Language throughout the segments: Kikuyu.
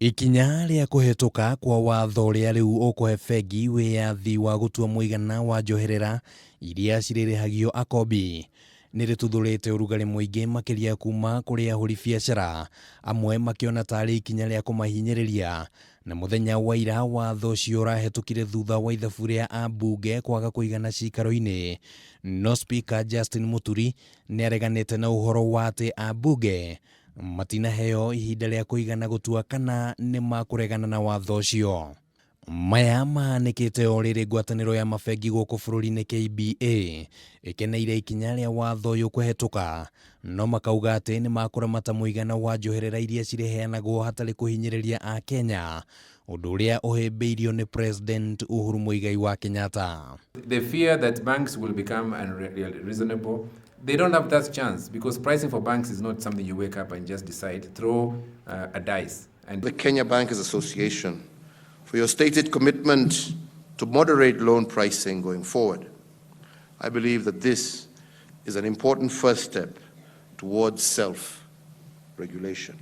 Ikinya rĩa kũhetũka kwa watho ũrĩa rĩu ũkũhe bengi wĩyathi wa gũtua mũigana wa njoherera iria cirĩrĩhagio akombi nĩ rĩtuthũrĩte ũrugarĩ mũingĩ makĩria kuma kũrĩ ahũri biacara amwe makĩona tarĩ ikinya rĩa kũmahinyĩrĩria. Na mũthenya wa ira watho ũcio ũrahetũkire thutha wa ithabu rĩa ambunge kwaga kũigana cikaro-inĩ. No Speaker Justin Muturi nĩareganĩte na ũhoro wa atĩ ambunge matinaheo ihinda rĩa kũigana gũtua kana nĩ makũregana na watho ũcio. Maya mahanĩkĩte o rĩrĩ ngwatanĩro ya mabengi gũkũ bũrũri-inĩ KBA ĩkeneire ikinya rĩa watho ũyũ kũhetũka, no makauga atĩ nĩ makũramata mũigana wa njoherera iria cirĩheanagwo hatarĩ kũhinyĩrĩria Akenya, ũndũ ũrĩa ũhĩmbĩirio nĩ President Uhuru Muigai wa Kenyatta. The fear that banks will become unreasonable, they don't have that chance because pricing for banks is not something you wake up and just decide, throw a dice. And the Kenya Bankers Association for your stated commitment to moderate loan pricing going forward. I believe that this is an important first step towards self-regulation.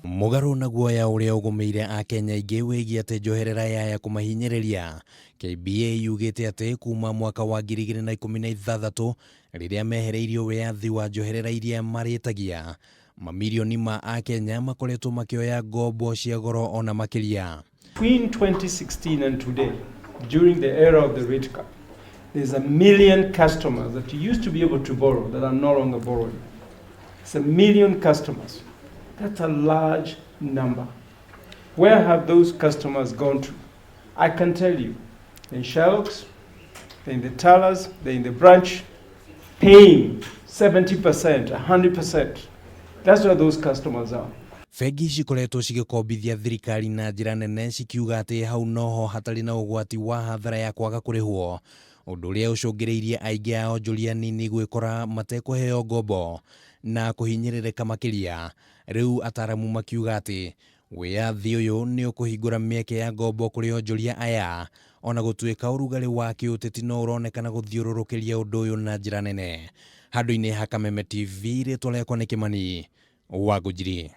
Mũgarũ na guoya ũrĩa ũgũmĩire Akenya aingĩ wĩgiĩ atĩ njoherera yaya kũmahinyĩrĩria, KBA yugĩte atĩ kuma mwaka wa 2016 rĩrĩa mehereirio wĩyathi wa njoherera iria marĩtagia, mamirioni ma Akenya makoretwo makĩoya ngombo cia goro ona makĩria. Between 2016 and today, during the era of the rate cap, there's a million customers that used to be able to borrow that are no longer borrowing. It's a million customers. That's a large number. Where have those customers gone to? I can tell you, in Shylocks, they're in the tellers, they're in the branch, paying 70%, 100%. That's where those customers are. Bengi cikoretwo cigĩkombithia thirikari na njĩra nene cikiuga atĩ hau noho hatarĩ na ũgwati wa hathara ya kwaga kũrĩhwo, ũndũ ũrĩa ũcũngĩrĩirie aingĩ a onjoria nini gwĩkora matekũheo ngombo na kũhinyĩrĩrĩka makĩria. Rĩu ataramu makiuga atĩ wĩyathi ũyũ nĩ ũkũhingũra mĩeke ya ngombo kũrĩ onjoria aya ona gũtuĩka ũrugarĩ wa kĩũteti no ũronekana gũthiũrũrũkĩria ũndũ ũyũ na njĩra nene. Handũ-inĩ ha Kameme TV, rĩtwa rĩakwa nĩ Kĩmani wa Ngũnjiri.